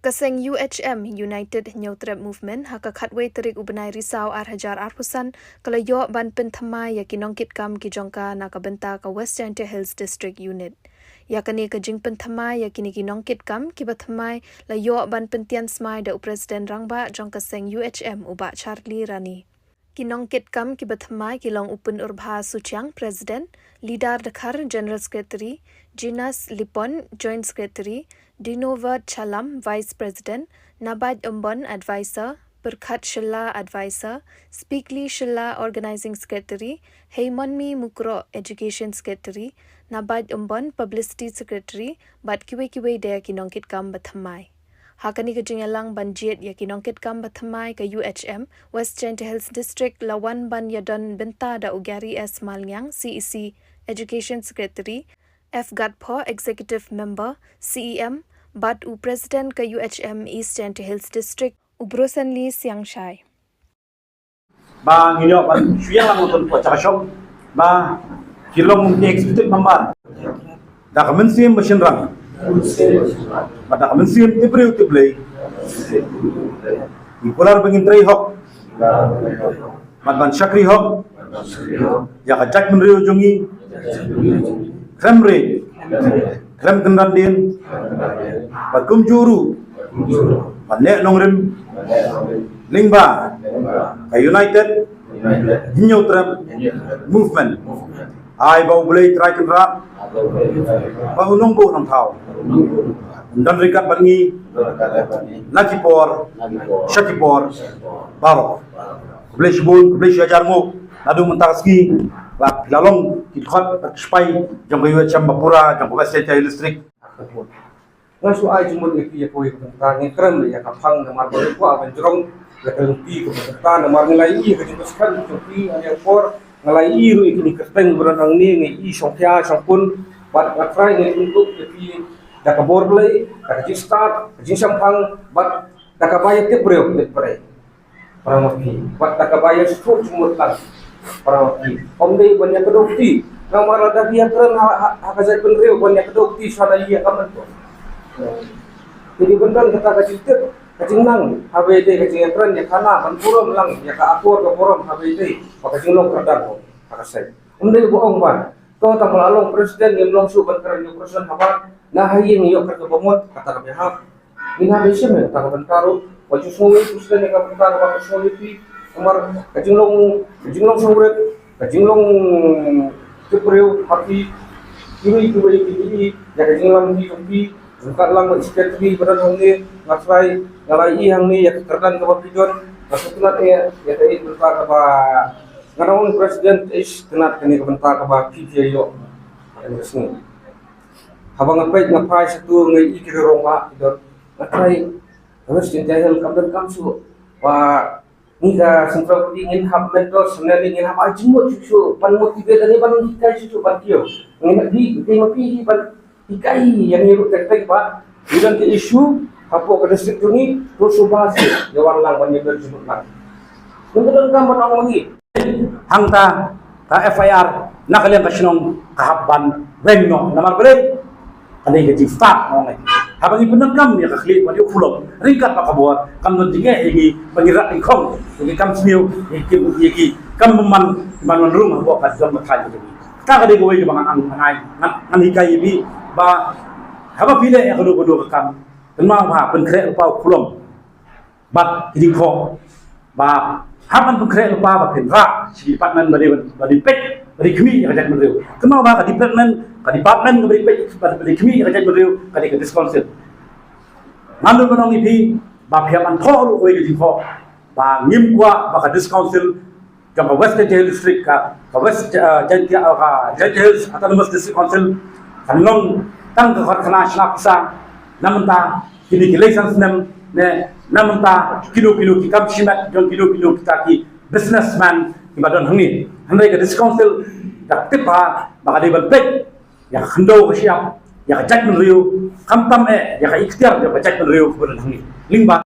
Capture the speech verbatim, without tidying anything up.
Ka seng U H M, United Hynñiewtrep Movement, ha ka khatwei tarik u bnai Risaw ar hajar arphew san, ka la ïoh ban pynthymmai ïa ki nongkitkam ki jong ka na ka bynta ka West Jaintia Hills District Unit. Ïa kane ka jingpynthymmai ïa kine ki nongkitkam kiba thymmai la ïoh ban pyntian smai da u President Rangbah jong ka seng U H M, u Bah Charlie Rani. Ki nongkitkam kiba thymmai ki long u Pynurpha Suchiang, President, Lidar Dkhar, General Secretary, Jinas Lipon, Joint Secretary, Dinovat Chalam, Vice President, Nabaj Umbon, Advisor, Pyrkhat Shylla, Advisor, Spikely Shylla, Organizing Secretary, Heimonmi Mukroh, Education Secretary, Nabaj Umbon, Publicity Secretary, bad kiwei kiwei de ki nongkitkam ba thymmai. Ha kane ka jingïalang ban jied ïa ki nongkitkam ba thymmai ka U H M, West Jaintia Hills District, la wan ban ïadon bynta da u Gary S Malngiang, C E C, Education Secretary, F Gatpho, Executive Member, C E M, bad u President ka U H M East Jaintia Hills District, u Brosenly Siangshai. Ba ngin ïoh ban shu ïalang lang ton pok cha ka shong ba ki long ki executive member da ka mynsiem ba shynrang, ba da ka mynsiem tip briew tip Blei. Ngi kular ba ngin trei hok bad ban shakri hok ïa ka jaitbynriew jong ngi. Khlem rit, khlem kynran dien, bad kumjuh ruh ban neh nongrim lyngba ka United Hynñiewtrep Movement. Ai ba U Blei Trai Kynrad, ba U Nongbuh Nongthaw un don ryngkat bad ngi na ki por sha ki por baroh. Khublei shibun, khublei shihajar nguh. Naduh mynta ka sngi ba phi la long ki dkhot bad ki sipai jong ka U H M ba pura jong ka West Jaintia Hills District. Nga shu ai jingmut ïa phi ïa kawei ka bynta, ngi kren ïa ka phang namar ba ngi kwah ban jrong ïa ka lynti kaba bynta namar ngi la ïohi ïa ka jingpyskhem jong phi ha ïa ka por, nga la ïohi ruh ïa kine ki kyrteng ba don hangne, ngi ïohi shongkhia shongkun, bad nga trai ngi pynkup ïa phi da ka bor Blei, da ka jingstad, ka jingshemphang, bad da kaba ïa tip briew tip briew. Para ma phi, bad da kaba ïa sngewthuh jingmut lang. Para ma phi, ym dei ban ïa kdew kti. Namar lada phi ïa kren ha, ha, ha ka jaitbynriew ban ïa kdew kti, sa da ïa ka myntoi. Te dei ban don kata ka jingtip, ka jingnang, haba ïadei ka jingïakren ïa ka na, ban burom lang ïa ka akor ka burom haba ïadei bad ka jinglong kyrdan ha ka seng. Ym dei ba ong ban To tang ba la long president ngim long shuh ban kren ïa u president haba na ha ïing ïoh kata ba mut kata ka biahap. Ngin hap ban shem ïa kata ka bynta ruh. Wat ju sngewbha president ïa ka bynta kaba ka sngewbha phi. Namar ka jinglong, ka jinglong sngewrit, ka jinglong tip briew ha phi. Kiwei kiwei ki ïohi ïa ka jinglam phi jong phi. Jingkat lang bad secretary ba don hangne, nga try, nga la ïohi hangne ïa ka kyrdan kaba phi don. Nga sngewtynnat ïa, ïa ka bynta kaba Nga dang ong president, ish, tynnat kane ka bynta kaba phi phi ïoh. Kane ka sngi. Haba nga peit nga phai shatu nga ïohi ki rong ba ki don. Nga try. Nga shu jahil kam don kam shuh. Ba ngi ka central body ngin hap mentor, sebenarnya ngin hap ai jingmut shuh shuh. Ban motivate ani ban hikai shuh shuh ban kiew. Ngin hap di, di ma phi hi ban Hikai ïa ngi ruh tek tek ba ngi don ki issue hapoh ka district jong ngi, to shu ba shu ïa wan lang ban ïa ber jingmut lang. Ngi don kam ban ong ma ngi. Hangta ka F I R na ka liang ka shnong ka hap ban weng noh namar balei? Ka dei ka jingstad ong ngi. Haba ngi pyndonkam ïa ka khlieh ban ïa u khulom ryngkat bad ka bor kam don jingeh ïa ngi ba ngi rat nyngkong ïa ki kam sniew ïa ki, ïa ki kam bymman ban wan rung hapoh ka jong ka thaiñ jong ngi. Kata ka dei kawei kaba ngan, ngan, ngan, ngan hikai ïa phi ba haba phi leh ïa kano kano ka kam, kynmaw ba pynkhreh lypa u khulom bad ki jingkhoh ba hap ban pynkhreh lypa ba phin rah sha ki department ba dei, ba dei peit, ba dei khmih ïa ka jaitbynriew. Kynmaw ba ka department, ka department kaba dei peit, ba dei khmih ïa ka jaitbynriew ka dei ka District Council. Ngan lut ban ong ïa phi ba phi hap ban thoh ruh kawei ka jingkhoh ba ngim kwah ba ka District Council jong ka West Jaintia Hills District, ka, ka West, eh, Jaintia, eh, ka Jaintia Hills Autonomous District Council kan long tang ka karkhana shna pisa. Na mynta kine ki lei san snem ne na mynta kino kino ki kam shimet jong kino kino kita ki businessman kiba don hangne. Hynrei ka District Council ka tip ba, ba ka dei ban peit ïa ka khyndew ka shyiap ïa ka jaitbynriew, khamtam eh ïa ka iktiar ïa ka jaitbynriew kaba don hangne. Lyngba